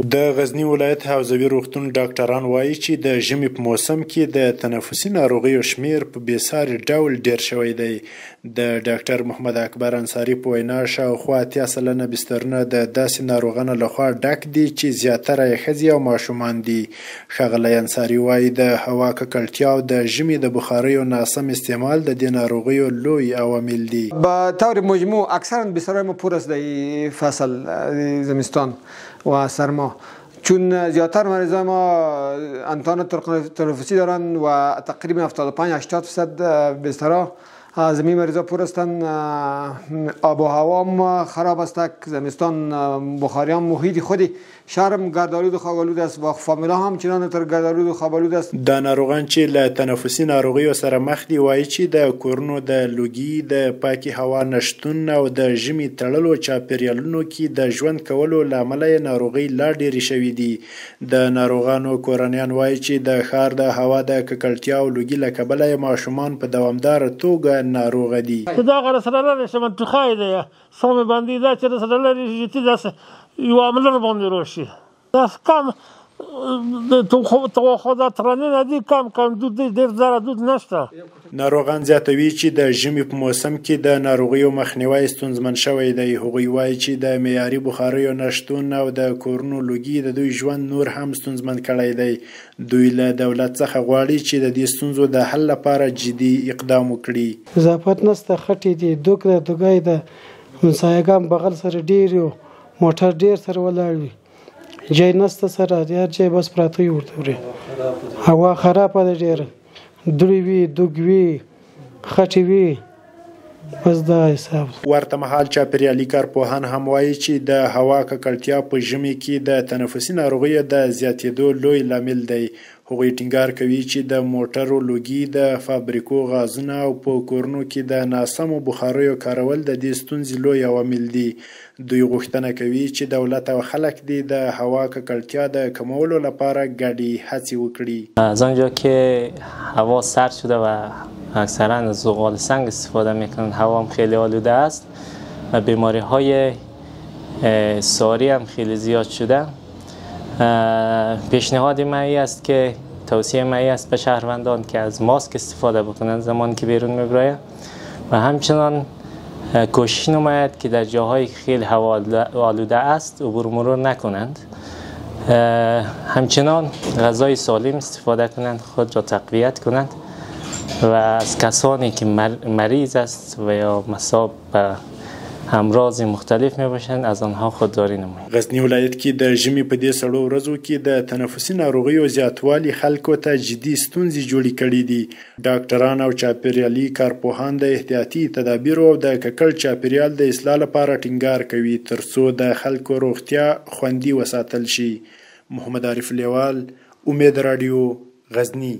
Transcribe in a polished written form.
د غزني ولایت حوزوي روغتون ډاکټران وايي چې د ژمي په موسم کې د تنفسي ناروغیو شمېر په بېساري ډول ډېر شوی دی. د ډاکټر محمد اکبر انصاري په وینا، شاوخوا 80% بسترونه د داسې ناروغانو لخوا ډک دي چې زیاتره یې ښځې او ماشومان دي. ښاغلی انصاري وايي، د هوا ککړتیا او د ژمي د بخاریو ناسم استعمال د دې ناروغیو لوی عوامل دي. به طور مجموع اکثرا بسترهای ما پر است در فصل زمستان و سرما، چون زیادتر مریضای ما انتان تنفسی دارن و تقریبا 75-80% بسترها از این مریضا پر هستند. آب و هوا هم خراب است، زمستان بخاری هم محیط خودی شهرم گردآلود و خاک‌آلود است و فامیلا هم چنان تر ګردآلود و خوابالود است. دا ناروغان چې له تنفسي ناروغیو سره مخ دي وایي چې د کورونو د لوګي، د پاکې هوا نشتون او د ژمي تړلو چاپېریالونو کې د ژوند کولو له امله یې ناروغۍ لا ډېرې شوې دي. د ناروغانو کورنیان وایي چې د ښار د هوا د ککړتیا او لوګي له کبله یې ماشومان په دوامداره توګه ناروغه دي. دا غره سره لرې شم ټوخی دی، سومې باندې دا چې سره لرې شي چې داسې یو عملر باندې راشي، داسې کم خو دا ترانې نه دي، کم کم دود دی، ډېر زره دود نشته. ناروغان زیاتوي چې د ژمي په موسم کې د ناروغیو مخنیوی ستونزمن شوی دی. هغوی وایي چې د معیاري بخاریو نشتون او د کورونو لوګي د دوی ژوند نور هم ستونزمن کړی دی. دوی له دولت څخه غواړي چې د دې ستونزو د حل لپاره جدي اقدام وکړي. اضافت نشته، خټې دي، دوک ده، دوګی ده، همسایهګان بغل سره ډېر یو، موټر ډېر سره ولاړ وي، جای نشته سره، هر جای بس پراته وي ورته وري. هوا خرابه ده ډېره، دوړې وي، دوګ وي، خټې وي، بس دا حساب. ورته مهال چاپېریالي کارپوهان هم وایي چې د هوا ککړتیا په ژمي کې د تنفسي ناروغیو د زیاتېدو لوی لامل دی. هغوی ټینګار کوي چې د موټرو لوګي، د فابریکو غازونه او په کورونو کې د ناسمو بخاریو کارول د دې ستونزې لوی عوامل دي. دوی غوښتنه کوي چې دولت او خلک دې د هوا ککړتیا د کمولو لپاره ګډې هڅې وکړي. از آنجا که هوا سرد شده و اکثرا از زغال سنگ استفاده میکنن، هوا هم خیلی آلوده است و بیماری های ساری هم خیلی زیاد شده. پیشنهاد من است که توصیه من است به شهروندان که از ماسک استفاده بکنند زمان که بیرون میبراید و همچنان کوشش نماید که در جاهایی که خیلی هوا آلوده است عبور مرور نکنند. همچنان غذای سالم استفاده کنند، خود را تقویت کنند و از کسانی که مریض است و یا مصاب به امراض مختلف می باشند از آنها خودداری نمایند. غزني ولایت کې د ژمي په دې سړو ورځو کې د تنفسي ناروغیو زیاتوالي خلکو ته جدي ستونزې جوړې کړې دي. ډاکټران او چاپېریالي کارپوهان د احتیاطي تدابیرو او د ککړ چاپېریال د اصلاح لپاره ټینګار کوي ترڅو د خلکو روغتیا خوندي وساتل شي. محمد عارف لیوال، امید راډیو، غزني.